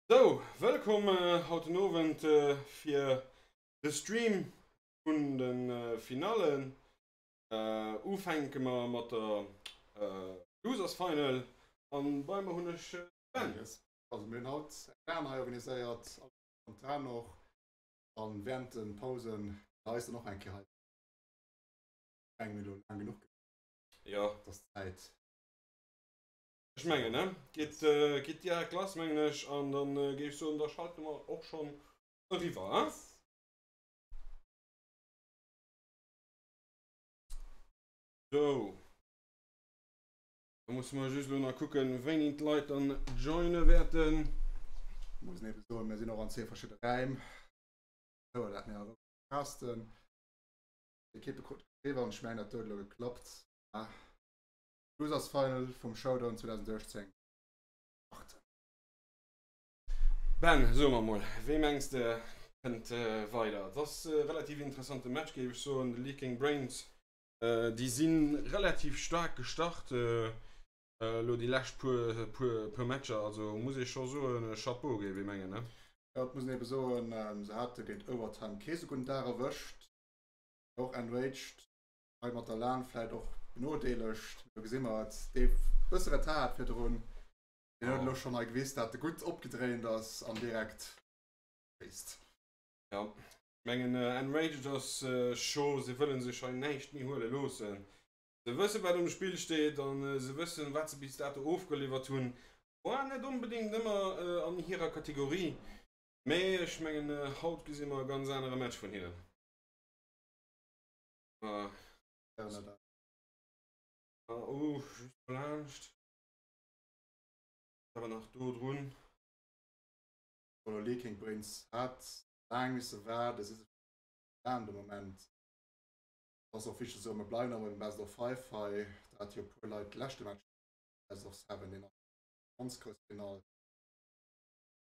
Sou, wëllkomm haut den Owend fir de Stream vun de Finallen. Ufänke mer mat der Losers Final an bei mer hunn ech Ben. Yes, also mir hunn haut eng LAN hei organiséiert, alles spontan och, an während den Pausen kënnt der eis dann och eng Kéier hei. Ech mengen mir hunn elo laang genuch geredet. Jo. Et ass Zäit. Ech mengen, ne? Geet, geet direkt lass, mengen ech. An dann géif ech soen, da schalte mer och schonn eriwwer, hein? Sou. Da musse mer just elo nach kucken, wéini d'Leit dann joine wäerten. Muss een ebe soen, mir sinn och an zwee verschidde Räim. Sou, dat mir awer casten. D'Ekippe krut geschriwwen an ech mengen, dat huet elo geklappt. Ah. Losers Final vum Showdown 2018 starten. Ben, soe mer mol, wee mengs de kënnt weider? Et ass e relativ interessante Match, géif ech soen. De Leaking Brains, déi si relativ staark gestart elo déi lescht puer, puer, puer Matcher. Also muss ee scho soen, Chapeau, géif ee mengen, ne? Jo, et muss een ebe soen, se hate géint Overtime kee sou gudden Dag erwëscht. Och Enraged Hei mat der Lan vläit och benodeelegt. Do gesi mer et, dee bësse Retard hat virdrun, deen huet elo schonn hei gewis, dat e gutt opgedréint ass an direkt schéisst. Jo, ech mengen Enraged ass scho, se wëlle sech hei näischt méi huele loossen. Se wësse wat um Spill steet a se wëssen, wat se bis dato ofgeliwwert hunn. War net onbedéngt ëmmer an hirer Kategorie, mee ech mengen haut gesi mer e ganz anere Match vun hinnen. Ah. Ah, oh, just laanscht. Awer nach do drun. Oder Leaking Brains hat laang misse waarden, si se de Moment. Ass och wichteg ze soen, mir bleiwen awer beim Best of Five hei. Dat hat jo e puer Leit de leschte Match Best of Seven, deen ganz grouss Final.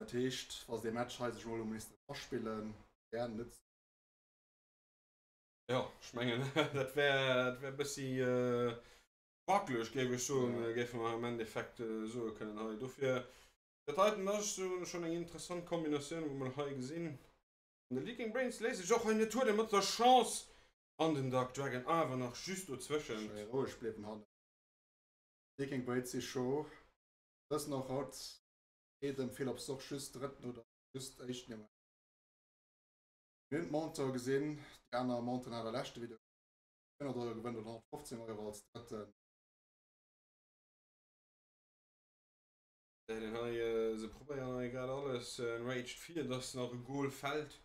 Dat heescht, wa se dee Match hei sech mol hu missten aspillen, wär net. Jo, ech mengen, dat wär, dat wär e bëssi wackeleg, géif ech soen, géife mer am Endeffekt soe kënnen hei. Dofir, dat heiten ass schonn eng interessant Kombinatioun, wou mer hei gesinn. An de Leaking Brains léisst sech och hei net huelen mat der Chance an den Dark Dragon awer nach just dozwëschent. Schéi roueg bliwwen hannen. Leaking Brains si scho wëssen och haut idem Philopps och just drëtten oder just éischten am. Mir hunn d'Monteur gesinn, déi aner Monteuren hat a leschte Video 200 Euro gewënnt oder 115 Euro als drëtten. Gesäit een hei, se probéieren hei grad alles, Enraged fir dass nach e Goal fällt.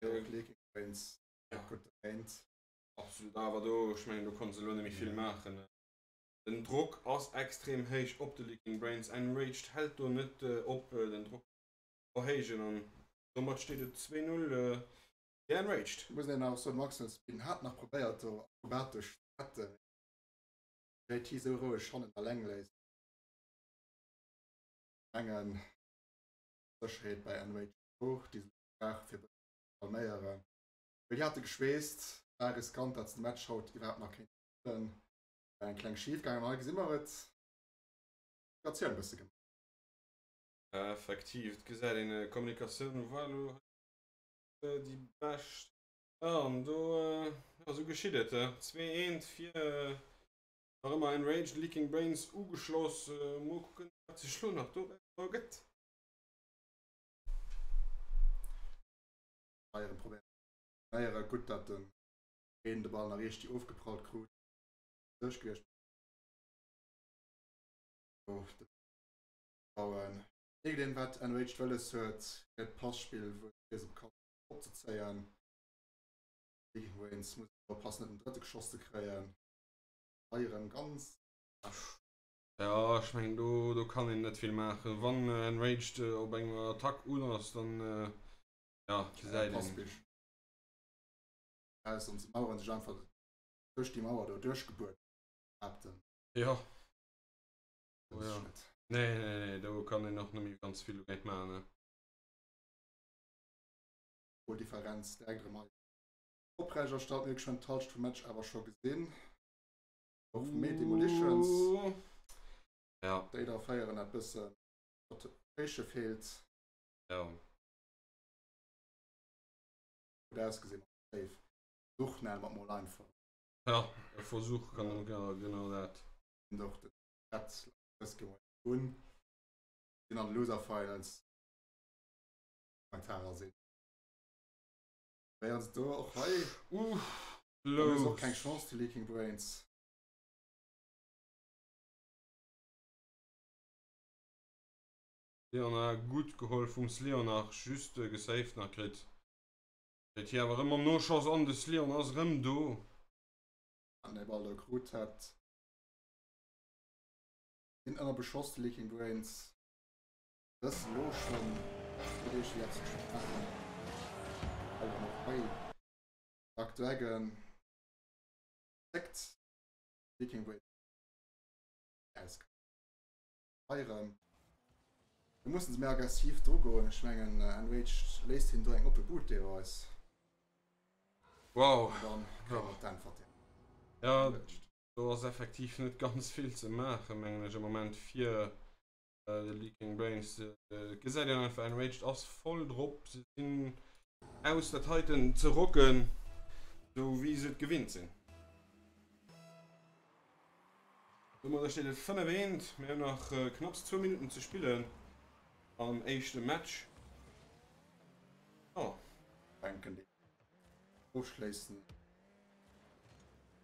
Leaking Brains gutt dréint. Absolut, awer do, ech mengen do konnt se elo net méi vill maachen. Den Drock ass extrem héich op de Leaking Brains, Enraged hält do net op den Drock erhéijen an domat steet et 2, 0 fir Enraged. Muss een awer soen, Maximus Spin hat nach probéiert do akrobatesch ze retten, mee JT sou roueg hannen alleng léisst. Mengen Sécherheet bei Enraged hoch, déi se brauche fir bëssen ze calméieren, well déi hate geschweesst, war riskant dat se de Match haut iwwerhaapt nach kéinte spillen, war eng kleng schif gaangen an hei gesi mer et, Kommunikatioun bësse gemaach. Effektiv, et gesäit een, Kommunikatioun war elo hei net déi bescht. An do, jo, esou geschitt et. 2, 1 fir nach ëmmer Enraged, Leaking Brains ugeschloss. Mol kucken, wat sech elo nach doraus ergëtt. Bayern probéiert ze dominéieren. Gutt, datt den Kane de Ball nach richteg ofgeprallt krut. Duerch gewiescht. Bauen. Mierkt een wat Enraged wëlles huet, hiert Passpill wuel fir se bekannt ass opzezéien. Leaking Brains muss awer oppassen net den drëtte Geschoss ze kréien. Hei erëm ganz. Jo ech mengen do do kann een net vill maachen. Wann Enraged op enger Attack un ass dann jo gesäit een. Passpill aus an se maueren sech einfach duerch déi Mauer do duerchgebuert behaapten. Jo. Oh ja. Nee, nee, nee, do kann een och net méi ganz vill dogéint maachen, ne. Goldifferenz direkt erëm hei oprecht erstallt. Mir hu geschwënn d'Halschent vum Match awer scho gesinn. Och vum Mee Demolitions. Ja. Déi da féieren dat bëssen, wat Éische feelt. Ja. Gutt ausgesinn, safe. Versuch nenne mer et mol einfach. Ja, e Versuch kann genau dat. Sinn och den Chat dës Kéier mol un. Sinn an de Loser Finals. Kommentarer sinn. Wéi ass et do och hei? Uff, Dann hu se och keng Chance, déi Leaking Brains. Leonard gutt geholl vum Slionar, just gesaved nach kritt. Kritt hie awer rëm mam Noschoss an de Slion ass rëm do. An de Ball do krut hat. Sinn ënner Beschoss de Leaking Brains. Dës elo schonn fir déi letzt maachen. Ball dann och hei. Dark Dragon zéckt. Leaking Brains aus. Feieren. Do mussen se méi aggressiv dru goen. Ech mengen Enraged léisst hinnen do eng oppe Bud deelweis. Wow. An dann kréie mer d'Äntwert direkt. Ja, do ass effektiv net ganz vill ze maachen, mengen ech am Moment fir de Leaking Brains. Et gesäit een einfach, Enraged ass voll drop. Se sinn aus dat heiten ze rocken, sou wéi se et gewinnt sinn. Domadder steet et 5, 1. Mir hunn nach knapps zwou Minutten ze spillen am éischte Match. Jo. Denken déi ofschléissen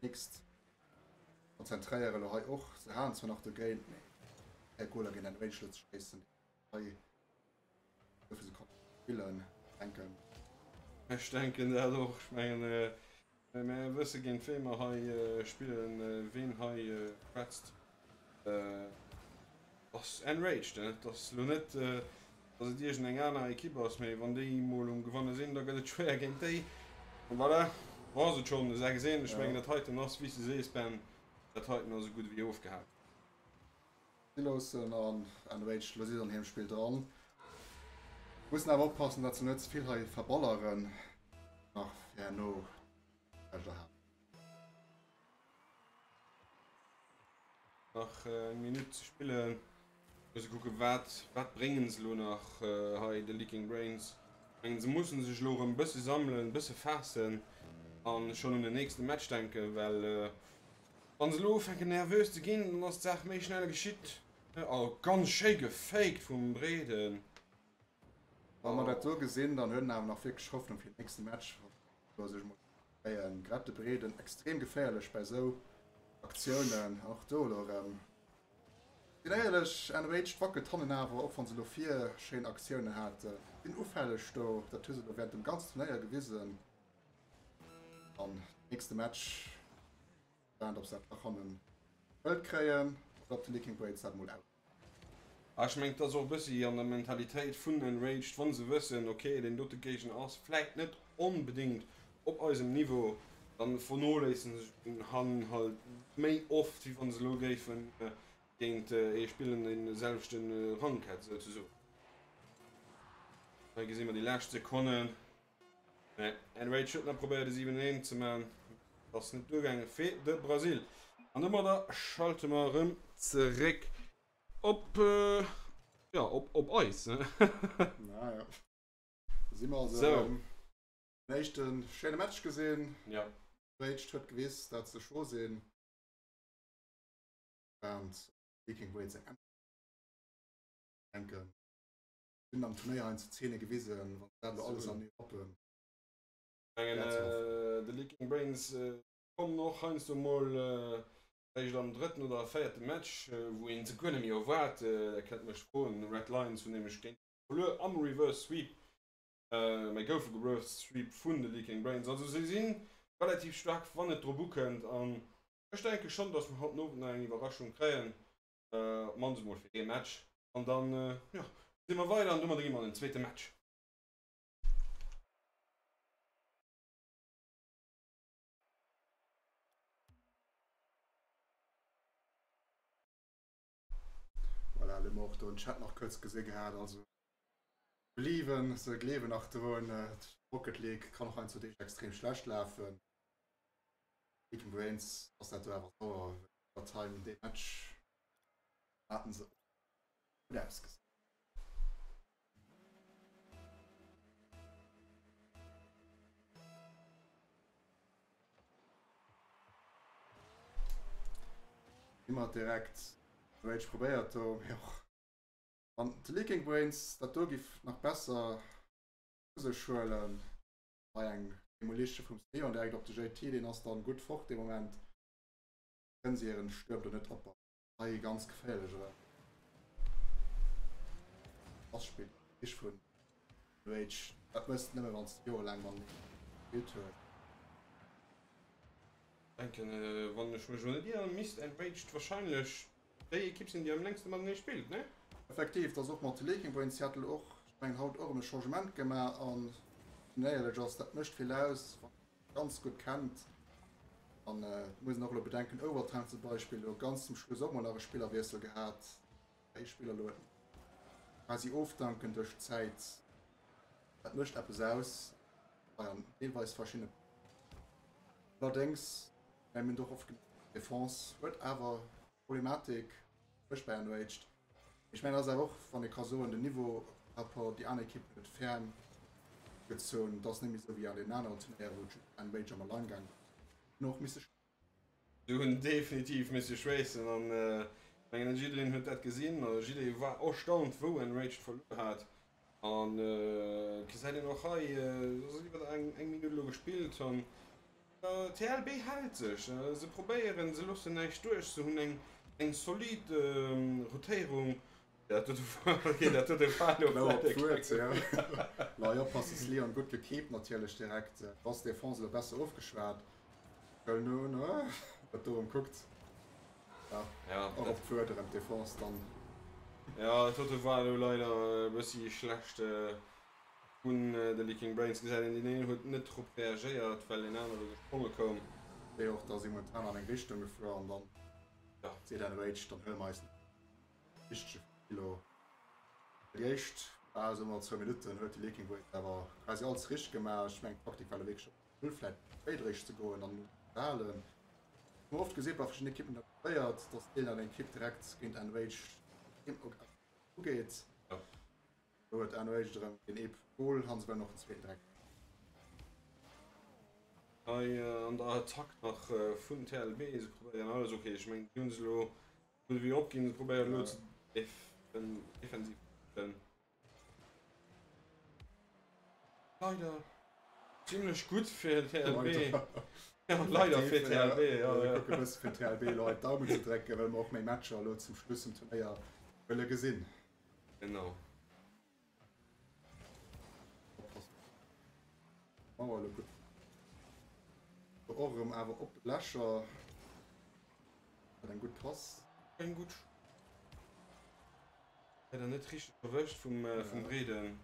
nächst konzentréieren elo hei och. Se halen zwar nach dogéint, mee keng Goler géint Enraged elo ze schéissen hei dofir se spillen denken. Ech denken dat och. Ech mengen Mär wësse géint wee mer hei spillen, ween hei schwätzt ass enraged. Et ass elo net, datt et iergend eng aner Ekipp ass, mee wann déi mol um Gewanne sinn, da gëtt et schwéier géint déi. An voilà, do ass et schonn, 6, 1. Ech mengen dat heiten ass, wéi s de sees Ben, dat heiten ass esou gutt ewéi ofgehakt. Si loossen an Enraged lo si se an hirem Spill dran. Mussen awer oppassen dat se net ze vill hei verballeren nach fir herno Recht erhalen. Nach eng Minutt ze spillen. Musse kucken wat wat bréngen se lo nach hei de Leaking Brains. Mengen se mussen sech lo erëm bësse sammelen, bësse faassen an schonn un den nächste Match denken, well Wann se elo ufänken nervös ze ginn, dann ass d'Saach méi schnell geschitt. Oh, ganz schéi gefaked vum Breeden. Wa mer dat do gesinn, dann huet en awer nach wierklech Hoffnung fir den nächste Match, wou se sech emol kréien. Grad de Breeden extrem geféierlech bei esou Aktiounen. An och do elo erëm. Sinn éierlech, Enraged wackelt hannen awer, och wann se elo vir schéin Aktiounen haten. Sinn ufälleg do, dat hu se elo während dem ganzen Turnéier gewisen. An nächste Match gespaant ob se dat nach hannen wëllt kréien oder ob de Leaking Blades dat mol aus. Ah ech mengen et ass och e bëssi an der Mentalitéit vun Enraged, wann se wëssen ok deen dote Géigner ass vläit net onbedingt op eisem Niveau, dann vernoléissen se sech han halt méi oft wéi wann se elo géifen géint ee spillen deen de selwechten Rank hätt souzesoen. Hei gesi mer déi lescht Sekonnen. Nee, Enraged huet nach probéiert e 7 1 ze man, ass net duergaange fir de Brasil. An domadder schalte mer erëm zeréck op ja op op eis ne. Na ja. Si mer also Sou. erëm den éischte schéine Match gesinn. Ja. Enraged huet gewis dat se scho sinn. Während Viking Blades eng denken. Hunn am Turnéier heiansdo Zeene gewisen, wann dat elo alles an déi oppen. Mengen de Leaking Brains kommen och heiansdo mol réischt am drëtten oder véierte Match, wou een se guer net méi erwaart. Der kënnt mech froen, Red Lions hunn nämlech géint verluer am Reverse Sweep, mä goufe gereverse sweep vun de Leaking Brains. Also se si relativ staark wann et drop ukënnt an ech denke schonn, datt mer haut den Owend nach eng Iwwerraschung kréien. Op d'mannst emol fir ee Match. An dann, jo, gesi mer weider an domadder gi mer an den zweete Match. Voilà, elo hu mer och do den Chat nach kuerz gesi gehat. Also bliwen, se gleewen nach drun. D'Rocket League kann och heiansdo deeg extrem schlecht lafen. Leaking Brains ass dat do awer sauer. Overtime dee Match haten se och gutt ausgesinn. Immer direkt Rage probéiert do, mee och wann de Leaking Brains dat do giff nach besser u sech huelen. Hei eng Demolition vum Leon direkt op de JT, deen ass dann gutt fort dee Moment. Kënne se hiren Stuerm do net opbauen. Hei ganz geféierlech oder? Passspill Dich vun Rage, dat mëss de nëmme wanns de jorelaang matenee gespillt hues. Denken, wann ech mech elo net ieren, misst Enraged wahrscheinlech déi Ekipp sinn, déi am längste matenee spillt, ne? Effektiv, dat ass och mat de Leaking Brains Seattle och, ech mengen haut och erëm e Changement gemaach an éierlech ass, dat mécht vill aus, wann een sech ganz gutt kennt an et muss een och elo bedenken, Overtime zum Beispill elo ganz zum Schluss och mol nach e Spillerwiessel gehat, ee Spiller elo huet quasi ofdanken duerch d'Zäit, dat mécht eppes aus bei an deelweis verschiddene Allerdéngs, mir hunn och oft genuch Defense huet awer Problematik mécht bei Enraged. Ech mengen ass awer och wann ee ka soen den Niveau par rapport déi aner Ekippen huet ferm gezunn. Et ass net méi esou wéi an deenen aneren Turnéier wou just Enraged am Alleingang hunn och misse Se hunn definitiv misse schwéissen an mengen net jiddereen huet dat gesinn a jidderee war erstaunt wou Enraged verluer hat an et gesäit een och hei, et ass iwwer eng Minutt elo gespillt an TLB hält sech, se probéieren, se loossen näischt duerch, se hunn eng eng solid Rotéierung. Dat huet okay, dat huet e Fall op Blau op d'Wuert, ja. Lei oppassen, Leon gutt gekeept natierlech direkt. Ass Defense elo besser ofgeschwat. Well no, no, wat do erëm kuckt. Ja, ja, och op d'Wuert erëm d'Defense dann. Ja, dat dote war elo leider e bëssi schlecht. Vun de Leaking Brains gesäit een, deen een huet net drop reagéiert, well een anere gespronge koum. Déi och da simultan an eng Richtung gefuer an dann seet Enraged, dann huele mer eis den richtege Velo. Déi éischt, bal soe mer zwou Minutten huet de Leaking Brains awer quasi alles richteg gemaach. Ech mengen d'Taktik war elo wierklech op Null vläit spéit eréischt ze goen an ze halen. Hu mer oft gesi bei verschiddenen Ekippen, dat probéiert, datt deen an eng Ekipp direkt géint Enraged ugeet. Do huet Enraged erëm deen ee Goal, han se well och den zweeten direkt. Hei an der Attack nach vun TLB, se probéieren alles, ok ech mengen déi hunn se elo gutt ewéi opginn, se probéieren elo ze defensiv ze spillen. Leider zimlech gutt fir TLB. Ja, leider fir TLB, ja. Mir kucke bësse fir TLB elo hei d'Daumen ze drécken, well mer och méi Matcher elo zum Schluss vum Turnéier wëlle gesinn. Genau. Mauer elo gutt. Och erëm awer op de Lächer. Wat eng gutt Pass. Eng gutt. Leider net richteg erwëscht vum, äh, vum Breeden.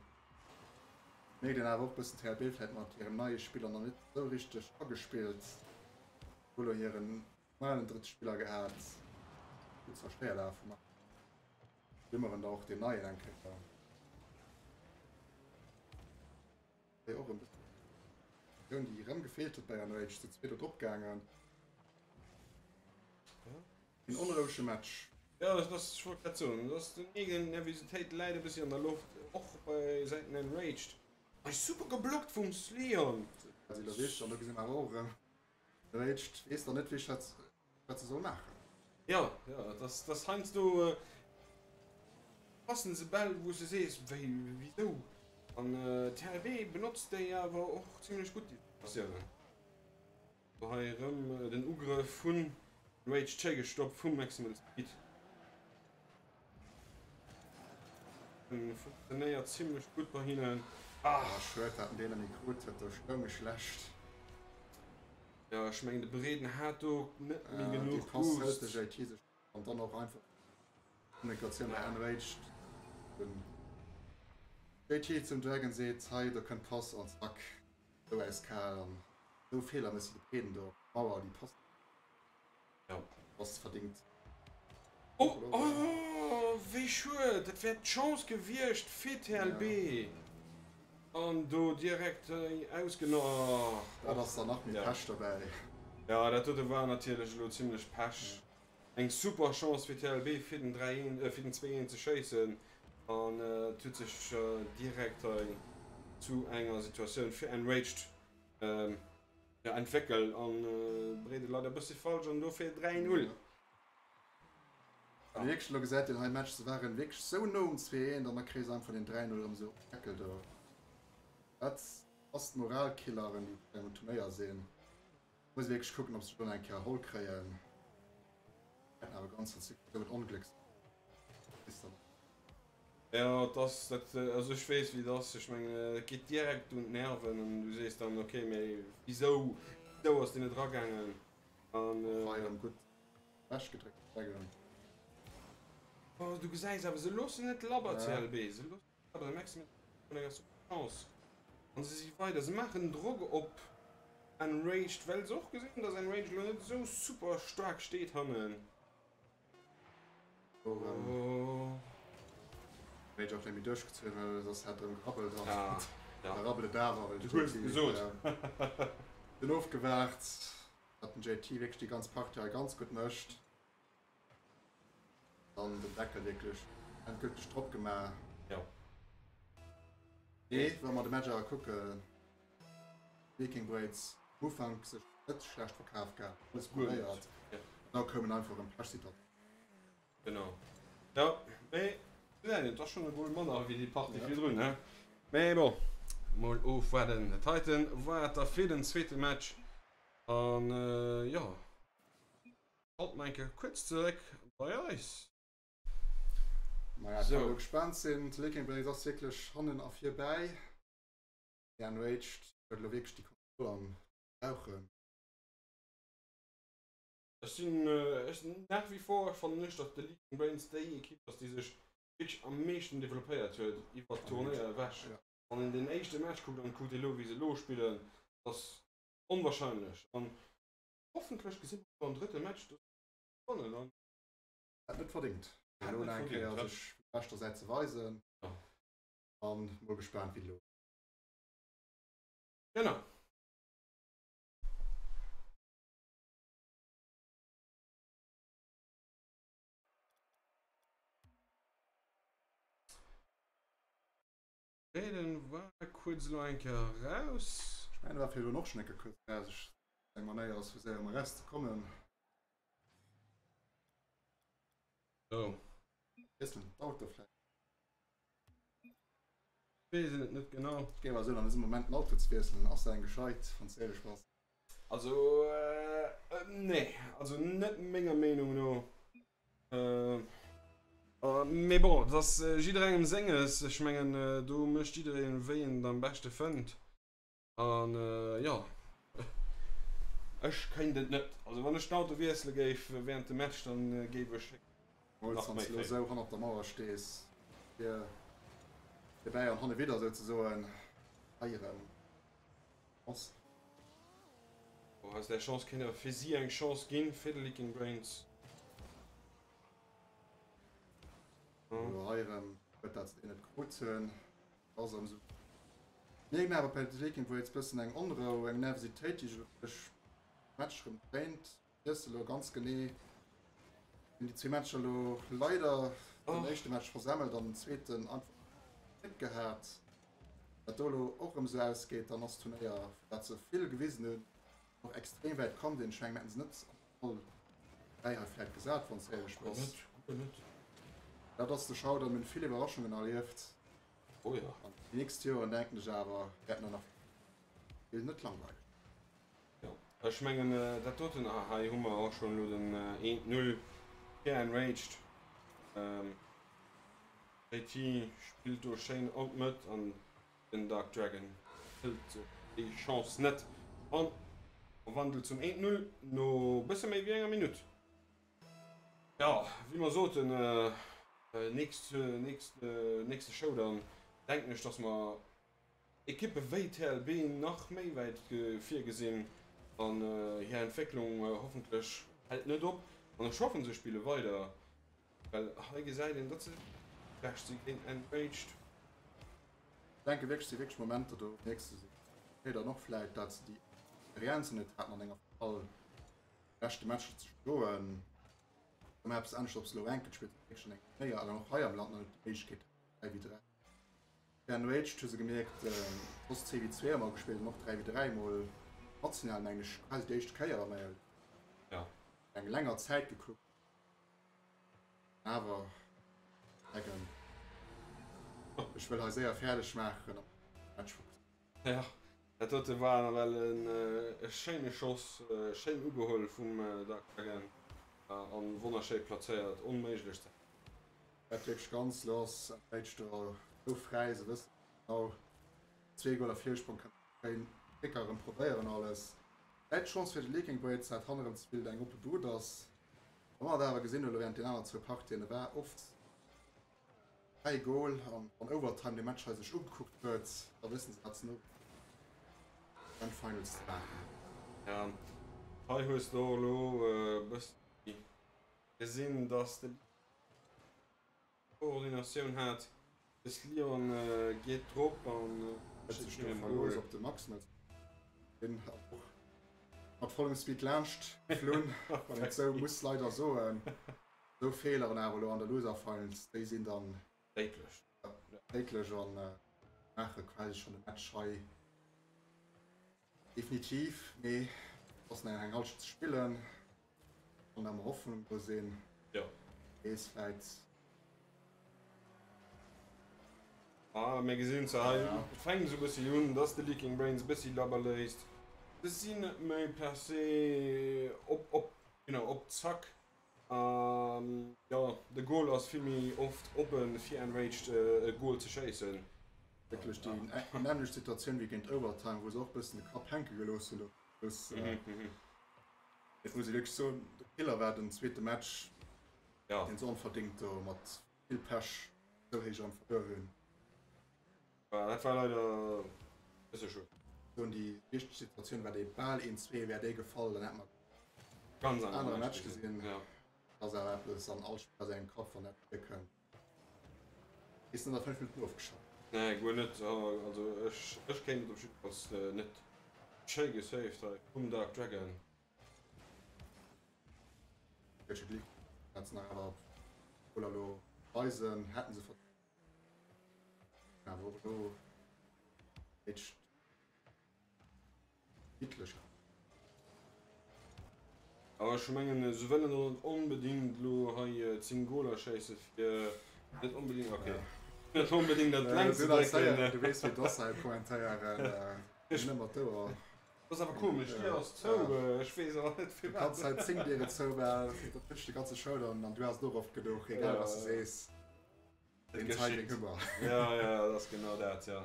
Mierkt een awer och bëssen TLB vläit mat hirem neie Spiller nach net esou richteg agespillt. Hu lo hiren normalen drëtte Spiller gehat. Gutt zerstéiert awer vum Wimmeren da och deen neien eng Kéier. Hei och e bëssen déi erëm gefeelt huet bei Enraged, zu zweet do drop gaangen. En onrouege Match. Jo, dat ass, ech wollt grad soen, dat ass den eegenen Nervositéit läit e bëssi an der Loft, och bei Säiten Enraged. Hei super geblockt vum Slion. Quasi elo richteg, an do gesi mer awer och erëm Enraged weess dann net wéi wat se soll maachen. Jo, jo, et ass, et ass heiansdo passen se Bäll, wou s de sees, wéi, wisou? An TLB benotzt déi awer och zimlech gutt, déi Formatiounen. Do hei erëm den Ugrëff vun Rage Che gestoppt vum Maximal Speed. Funktionéiert zimlech gutt bei hinnen. Ah, schued, dat en deen net méi krut huet, do stoung ech schlecht. Jo ech mengen de Breeden hat do net méi genuch Boost. Déi Pass hëlt de JT sech an dann och einfach Kommunikatioun bei Enraged. Den JT zum Dragon seet hei do kënnt Pass an zack esou äiskal an esou Feeler méchs de Breeden do op d'Mauer déi Pass. Jo. Ass verdingt. Oh oh wéi schued, dat wär d'Chance gewiescht fir TLB an do direkt ausgeno. Oh. Dat ass dann nach méi Pech dobäi. Jo dat dote war natierlech elo zimlech Pech. Eng super Chance fir TLB fir den 3 1 fir den 2 1 ze schéissen an et huet sech direkt hei zu enger Situatioun fir Enraged entwéckelt an breet et leider e bëssi falsch an dofir 3 0. Wann ee wierklech elo gesäit, deen hei Match, se waren wierklech sou no um 2, 1 an da kréie se einfach deen 3, 0 erëm sou op den Deckel do. Dat ass d'Moralkilleren, déi bei engem Turnéier sinn. Muss ee wierklech kucken, ob se sech elo nach eng Kéier erholl kréien. Wäerten awer ganz, ganz sicher esou en Ongléck sinn. Jo, et ass dat, also ech weess wéi et ass. Ech mengen, et geet direkt un d'Nerven an du sees dann, okay, mee wisou, wisou ass deen net eragaangen? An. Och hei erëm gutt ewechgedréckt, Dragon. Oh, du gesäis awer, se loossen net labber, CLB, se loossen net labber, da merks de, mir hunn eng super Chance. An se si weider, se maachen Drock op Enraged, well se och gesinn hunn, dass Enraged elo net esou super staark steet hannen. Oh. Méi och net méi duerchgezunn, well soss hätt erëm gerabbelt an ah, ja. da rabbelt et awer. Du hues gesot. Den ofgewaart, datt den JT wierklech déi ganz Partie hei ganz gutt mécht. Dann den Deckel wierklech endgülteg drop gemaach. Ja. Nee, wa mer de Match awer kucken, Viking Braids am Ufank sech net schlecht verkaf gehat, alles probéiert, da koumen einfach erëm Pechsituatiounen. Genau, jo, mee gesäit een, et ass schonn e Goal manner wéi déi Partie virdrun, ne? Mee bon, mol ofwaarden. Dat heiten war et da fir den zweete Match an jo, schalten mer eng Kéier kuerz zeréck bei eis. Maja, kann elo gespaant sinn. D'Viking Braids ass wierklech hannen a vir bäi. Enraged huet elo wierklech déi Kontroll an brauchen. Ech sinn, ech sinn nach wie vor fannen ech, datt de Leaking Brains déi Ekipp ass, déi sech wierklech am meeschten developpéiert huet iwwert d'Tournéier ewech. Wann een den éischte Match kuckt an kuckt elo wéi se elo spillen, dat ass onwahrscheinlech. An hoffentlech gesi mer elo am drëtte Match, datt se gewannen an. Hat net verdingt, fir elo nach eng Kéier sech vun der beschter Säit ze weisen. An mol gespaant wéi et elo. Genau. Okay, den war kuerz elo eng Kéier raus. Ech mengen, e war virdrun och schon eng Kéier kuerz raus. Ech eng Manéier ass fir séier erëm eraus ze kommen. So. Wiesselen d'Auto vläicht. Weess een et net genau. Ech géif awer soen, an dësem Moment den Auto ze wiesselen ass eng gescheit, wann s de éierlech bass. Also nee, also net menger Meenung no. Mee bon, et ass jidderengem senges. Ech mengen do mécht jiddereen wéi en et am beschte fënnt. An jo, ech kéint et net. Also wann ech den Auto wiessele géif während dem Match, dann géif ech nach méi. Wann s de elo esou hannert der Mauer stees, fir virbäi an hannewidder souzesoen, hei erëm ass. Bon, aus där Chance kéint awer fir si eng Chance ginn, fir de Leaking Brains. Elo hei erëm huet dat se deen net krut hunn. Ass erëm esou. Mierken awer bei de Viking wou jetzt bëssen eng Onrou, eng Nervositéit déi sech elo duerch Match erëm dréint. Weess elo ganz genee hunn déi zwee Matcher elo leider den éischte Match versemmelt an den zweeten einfach net gehat. Dat do elo och erëm esou ausgeet, dann ass d'Turnéier fir dat se vill gewisen hunn och extrem wäit komm sinn. Ech mengen mir hätten se net an all 3 hei vläit gesat wann s de éierlech bass. Dat ass de Showdown, mir hunn vill Iwwerraschungen erlieft. Oh jo. An déi nächst Joren denken ech awer wäerten der nach vill net langweileg. Jo, ech mengen dat doten, ah hei hu mer och schonn elo den eent Null fir Enraged. JT spillt do schéin an d'Mëtt an den Dark Dragon hëlt déi Chance net an verwandelt zum eent Null no bësse méi wéi enger Minutt. Jo, wéi mer soten, nächst, nächst, nächste Showdown denken ech, dass mer Ekippe wéi TLB nach méi wäit vir gesinn an hir Entwécklung hoffentlech hält net op an ech hoffen se spille weider, well hei gesäit een, datt se schlecht si géint Enraged. Ech denke wierklech, et si wierklech Momenter do mierks de se spéider och vläit, dat se déi Experienz net haten an enger Finall. Leschte Matcher ze schloen. Ëmmer eppes anescht, ob se elo enk gespillt hunn, wierklech an engem Turnéier an och hei am Land nach net déi Méiglechkeet haten, 3 wéi 3. Fir Enraged hu se gemierkt, soss 2 wéi 2 ëmmer gespillt an och 3 wéi 3 mol national, mengen ech, quasi déi éischte Kéier a menger eng länger Zäit gekuckt. Awer Megan, ech wëll hei séier fäerdeg maachen an Match fokusséieren. Jo, dat dote war nawell e schéine Schoss, schéin ugeholl vum Dark Dragon an wonnerschéi plazéiert, onméiglech ze. Dat wierklech ganz lass, Enraged do sou fräi, se wëssen genau, zwee Goaler Virsprong, kënnen schéin Kicker erëm probéieren alles. Vläit d'Chance fir de Leaking Braid dat hannerem ze spillen, eng oppe Bud ass. Wa mer et awer gesinn hunn elo während den aner zwou Partien, e war oft 3 Goal an wann Overtime de Match hei sech ugekuckt huet, da wëssen se wat se no Grand Finals ze maachen hunn. Ja, hei hues de och elo e bëssi gesinn, dass de Koordinatioun hat. Des Lyon geet drop an Huet sech do verlooss op de Max Sinn och mat vollem Speed laanscht geflunn, wann een et sou muss leider soen. Sou Feeleren awer elo an der Loser Finals, déi sinn dann déidlech, déidlech an maache quasi schonn de Match hei definitiv. Mee et ass nach eng Hallschent ze spillen. Kann emmer Hoffnung do sinn. Jo. Wees vläit. Ah, mir gesinn se hei. Ja. Et fänkt esou bëssi un, dass de Leaking Brains e bëssi labber léisst. Se sinn net méi per se op, op, you know, op Zack. An jo, de Goal ass vill méi oft oppen, fir Enraged e Goal ze schéissen. Wierklech déi nämmlecht Situatioun wéi géint Overtime, wou se och bëssen de Kapp hänke gelooss hunn do zum Schluss. Et muss ee wierklech soen, de Killer war den zweete Match, deen se onverdéngt do mat vill Pech esou héich erëm verluer hunn. Dat war leider e bësse schued. Soen déi richteg Situatioun war déi bal een zwee wär déi gefall, dann hätt mer ganz anere Match gesinn. Dat ass awer eppes an all Spiller sengem Kapp, wann dat virkënnt. Is net a 5 Minutten ofgeschalt. Nee guer net, also ech ech kéint et op jiddefalls net. Schéi gesaved hei vum Dark Dragon. Welche Glick dat se nach awer Goler lo weisen hätten se verdéngt. Awer och elo éischt Gitlech. Awer ech mengen se wëllen och net onbedingt elo hei 10 Goler schéisse fir net onbedingt ok net onbedingt dat d'Längt ze drécken. Du weess wéi et ass hei kommentéieren, net ëmmer d'Ouer. Dat ass awer komesch, d'Dier ass zou, ech weess awer net firwat. Du kanns hei 10 Dieren zoumaachen, dat wënscht de ganze Show dann an du has et och oft genuch, egal wat s de sees, deen Timing hu mer. Jo, jo, dat ass genau dat, jo.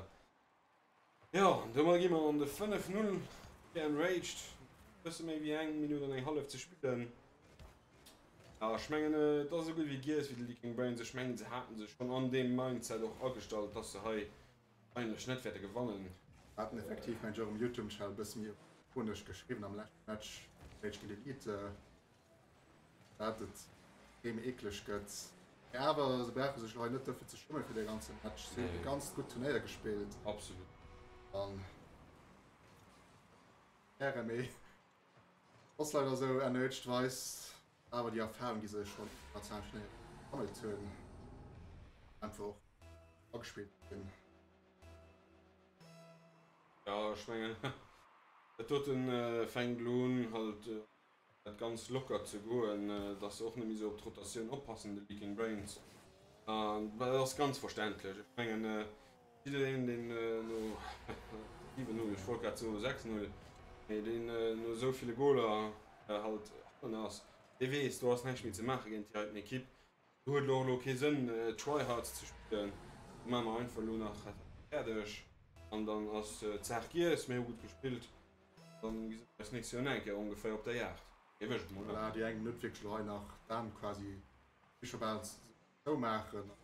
Jo, an domat gi mer an de 5, 0 fir Enraged. Bësse méi wéi eng Minutt an eng hallef ze spillen. Ja, ech mengen, et ass esou gutt wéi giess fir de Leaking Brains. Ech mengen, se hate sech schonn an deem Mindset och agestallt, dass se hei Wahrscheinlech net wäerte gewannen. Haten effektiv mengt ech och um Youtube Channel bësse méi ironesch geschriwwen am leschte Match Rage géint Elite dat et extrem eekleg gëtt. Mee awer se brauche sech elo hei net dofir ze schummen fir dee ganze Match. Se hunn e ganz gutt Turnéier gespillt. Absolut. An Äre mee ass leider esou NH weist awer déi Erfahrung déi se schonn international Turnéier gesammelt hunn einfach och agespillt ginn. Jo, ech mengen, dat doten fänkt elo un, halt dat ganz locker ze goen, dass se och net méi esou op d'Rotatioun oppassen, de Leaking Brains. An dat ass ganz verständlech. Ech mengen, jiddereen, deen no 7, 0, ech wollt grad soe 6, 0, mee deen no esou ville Goler halt hannen ass, dee weess, do ass näischt méi ze maache géint déi heiten Ekipp. Do huet et och elo kee Sënn Tryhards ze spillen. Do maache mer einfach elo nach dat fäerdeg an dann ass d'Saach giess. Mir hu gutt gespillt, dann gesi mer eis d'nächst Joer nach eng Kéier ongeféier op der Jagd. Géif ech et mol Voilà, déi eng Minutt wierklech elo hei nach d'Aen quasi wéi scho bal zoumaachen. E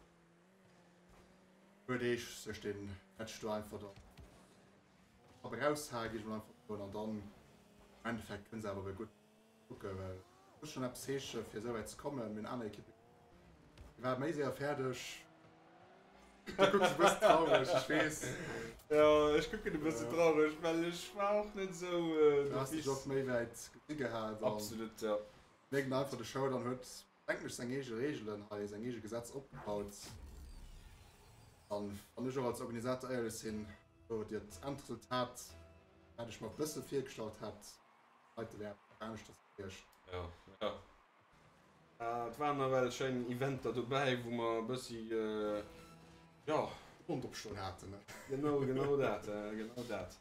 puer Deeg sech dee Match do einfach dann Kapp eraushae géif ech mol einfach soen an dann am Endeffekt kënne se awer op e gutt Kucke well et muss schonn eppes heesche fir esou wäit ze kommen. Mir hunn aner Ekippe déi ware méi séier fäerdeg. Du kucks e bëssen traureg, ech weess. Jo, ech kucken e bëssen traureg, well ech war och net esou. Du has dech och méi wäit gesi gehat. Absolut, jo. Mierkt een einfach, de Showdown huet, denken ech, seng eege Reegelen hei, seng eege Gesetz opgebaut. An wann ech och als Organisator éierlech sinn, wou dir d'Endresultat, wat ech mer e bësse virgestallt hat, Heite wär aneschters gewiescht. Ja, ja. Et waren nawell schéin Eventer dobäi, wou mer e bëssi, jo. Mond opstoen haten. Genau, genau dat, genau dat.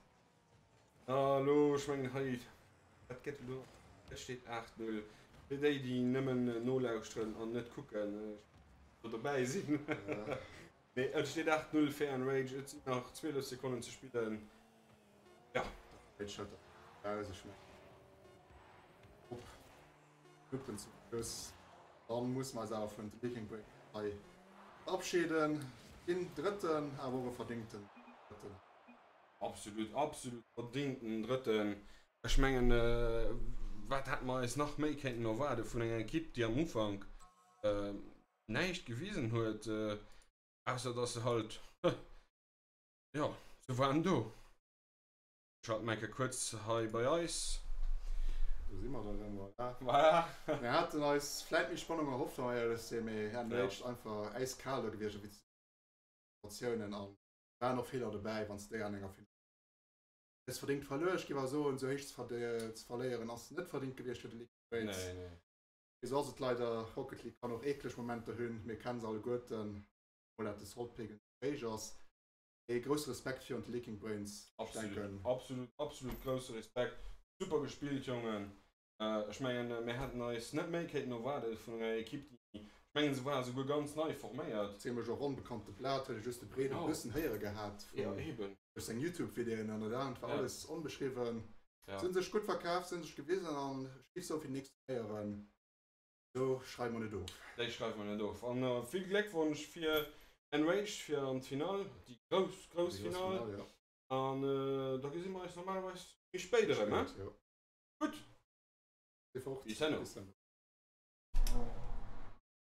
A elo, ech mengen hei, dat gëtt elo, et steet 8, 0 fir déi, déi nëmmen nolauschteren an net kucken, do dobäi sinn. Mee et steet 8, 0 fir Enrage, et sinn nach 12 Sekonnen ze spillen. Jo. Rage huet dat eraus, ech mengen op Minutten zum Schluss. Dann musse mer eis awer vun The Leaking Break hei verabschieden. Ginn Drëtten, awer och e verdingten Drëtten. Absolut, absolut verdingten Drëtten. Ech mengen, wat hätte mer eis nach méi kéinten erwaarde vun enger Ekipp, déi am Ufank näischt gewisen huet, ausser dass se halt, jo, se waren do. Schalten mer enke kuerz hei bei eis. Do si mer da rëm, voilà. Voilà. Mir haten eis vläit méi Spannung erhofft, wa mer éierlech sinn, mee Enraged einfach äiskal do gewiescht a wéi Situatiounen an waren och Feeler dobäi, wann s de déi an enger Finall hues verdéngt verluer. Ech géif awer soen, esou héich ze verléieren ass net verdéngt gewiescht fir de Liquid Raids. Nee, nee. Mee esou ass et leider. Rocket League kann och eekleg Momenter hunn, mir kennen se alleguerten, obwuel dat de Salt Pig héich ass. Ee grousse Respekt virun d'Leaking Brains, ech denken. Absolut, absolut grousse Respekt. Super gespillt Jongen. Ech mengen mir hätten eis net méi kéinten erwaarde vun enger Ekipp déi, ech mengen se war esouguer ganz nei forméiert. Zimlech och onbekannte Blat, huet ee just de Breed e bëssen héiere gehat vun duerch seng Youtube Videoen an dat anert war alles onbeschriwwen. Se hunn sech gutt verkaf, se hunn sech gewisen an ech géif soen fir déi nächst Turnéieren Do schreiwe mer net of. Déi schreiwe mer net of. An vill Gléckwonsch fir Enraged fir an d'Finall, déi grouss, grouss Finall. An da gesi mer eis normalerweis méi spéit erëm, he? Gutt. Bis herno.